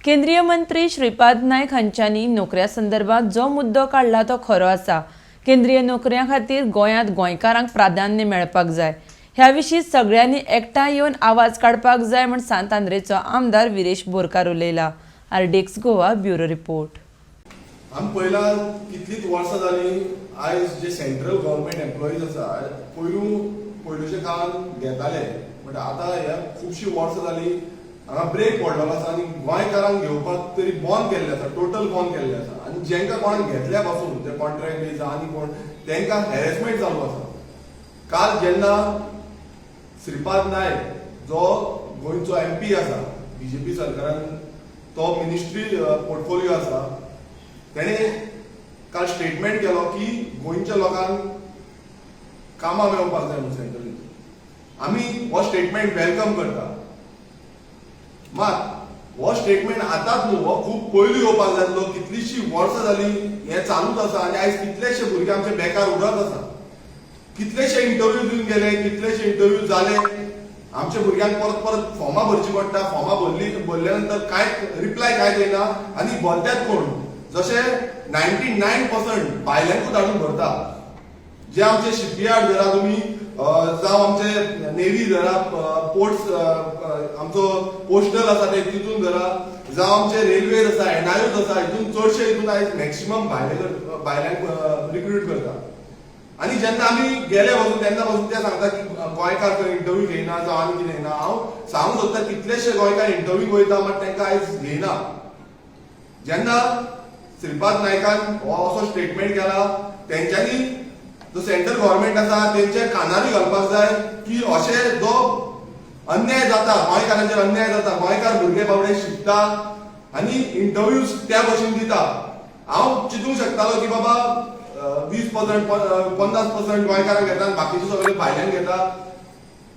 केंद्रीय मंत्री श्रीपाद नायक हांच्यांनी नोकऱ्या संदर्भात जो मुद्दो काडला तो खरो आसा. केंद्रीय नोकऱ्यां खातीर गोंयांत गोंयकारांक प्राधान्य मेळपाक जाय. ह्या विशीं सगळ्यांनी एकठांय येवन आवाज काडपाक जाय म्हूण सांत आंद्रेचो आमदार विरेश बोरकार उलयला. RDX Goa, bureau report. आमी पयला कितलींच वर्सां जालीं, आयज जे सेंट्रल गव्हर्मेंट एम्प्लॉईज आसा, पयलू पयलूच्या काळान घेताले, बट आतां ह्या खुबशीं वर्सां जालीं हांगा ब्रेक पडलेलो आसा आनी गोंयकारांक घेवपाक तरी बंद केल्लें आसा, टोटल बंद केल्लें आसा. आनी जेंकां कोणाक घेतल्या पासून, ते कॉन्ट्रॅक्ट बेज आनी कोण, तेंकां हॅरेसमेंट चालू आसा. काल जेन्ना श्रीपाद नायक, जो गोंयचो एमपी आसा, बीजेपी सरकारान तो मिनिस्ट्री पोर्टफोलिओ आसा, तेणे काल स्टेटमेंट केलो की गोंयच्या लोकांक कामां मेळपाक जाय म्हणून सेंट्रल. आमी हो स्टेटमेंट welcome करता. मात हो स्टेटमेंट आतांच न्हू, हो खूब पयलीं येवपाक जाय आसलो. कितलींशीं वर्सां जालीं हें चालूच आसा आनी आयज कितलेशे भुरगे आमचे बेकार उरत आसा. कितलेशे इंटरव्यू दिवन गेले, कितलेशे इंटरव्यू जाले, आमच्या भुरग्यांक परत परत फॉर्मां भरची पडटा. फॉर्मां भरली, भरल्या नंतर कांय रिप्लाय कांय येना. आनी भरत्यात कोण? जशे 99% भायल्यांकूच हाडून भरता. जे आमचे शिपयार्ड धरा तुमी, जावं आमचे नेव्ही धरा, पोर्ट्स, आमचो पोस्टल आसा ते तितून धरा, जावं आमचे रेल्वेज आसा, एनआययूज आसा, हितून चडशे हितून आयज मॅक्सिमम भायले भायल्यांक रिक्रूट करता. आनी जेन्ना आमी गेले वचून, तेन्ना पासून ते सांगता की गोंयकार खंय इंटरव्यू घेयना जावं आनी कितें घेयना. हांव सांगूंक सोदता, कितलेशे गोंयकार इंटरव्यू वयता, मात तांकां आयज घेयना. जेन्ना श्रीपाद नायकान हो असो स्टेटमेंट केला, तेंच्यांनी जो सेंट्रल गव्हर्मेंट आसा तेंच्या कानारूय घालपाक जाय की अशें जो अन्याय जाता, गोंयकारांचेर अन्याय जाता. गोंयकार भुरगे बाबडे शिकता आनी इंटरव्यू त्या भशेन दिता. हांव चिंतूंक शकतालो की बाबा, 20%, 50% गोंयकारांक घेता आनी बाकीचे सगळे भायल्यान घेता.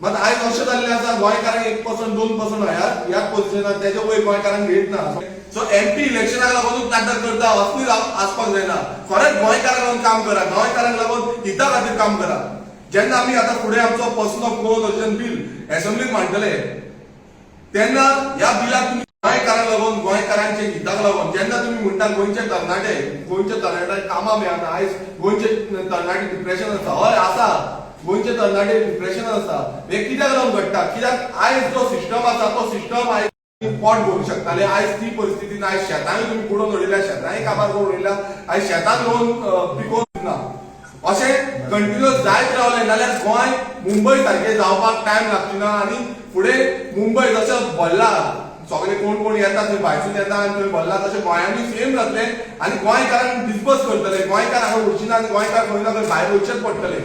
मात आयज अशें जाल्लें आसा, गोंयकारांक 1%, 2% ह्या ह्याच पोझिशनार, तेजे वयर गोंयकारांक घेत ना. सो एमपी इलेक्शनाक लागूनच नाटक करता असली आसपाक जायना. खरेंच गोंयकारांक लागून काम करा, गोंयकारांक लागून हिता खातीर काम करा. जेन्ना आमी आतां फुडें आमचो person of Goan origin bill एसेंब्लीत मांडटले, तेन्ना ह्या बिलाक तुमी गोंयकारांक लागून, गोंयकारांच्या हिताक लागून, जेन्ना तुमी म्हणटा गोंयचे तरणाटे, गोंयचे तरणाटे कामां मेळना, आयज गोंयचे तरणाटे डिप्रेशन आसा. हय आसा, गोंयचे तरणाटे डिप्रेशन आसा. हे कित्याक लागून घडटा? कित्याक आयज जो सिस्टम आसा, तो सिस्टम आयज पोट भरूंक शकताले, आयज ती परिस्थिती ना. आयज शेतांय तुमी बुडोवन उडयल्या, शेतांय काबार करून उडयल्या. आयज शेतान रोवन पिकोवन ना. अशें कंटिन्युअस जायत रावलें जाल्यार गोंय मुंबय सारकें जावपाक टायम लागची ना. आनी फुडें मुंबय जशें भरला, सगळे कोण कोण येता थंय, भायरसून येता आनी थंय भरला, तशें गोंयांनी सेम जातलें आनी गोंयकारांक डिस्बर्स करतले. गोंयकार हांगा उरची ना आनी गोंयकार खंय ना खंय भायर वचचेच पडटले.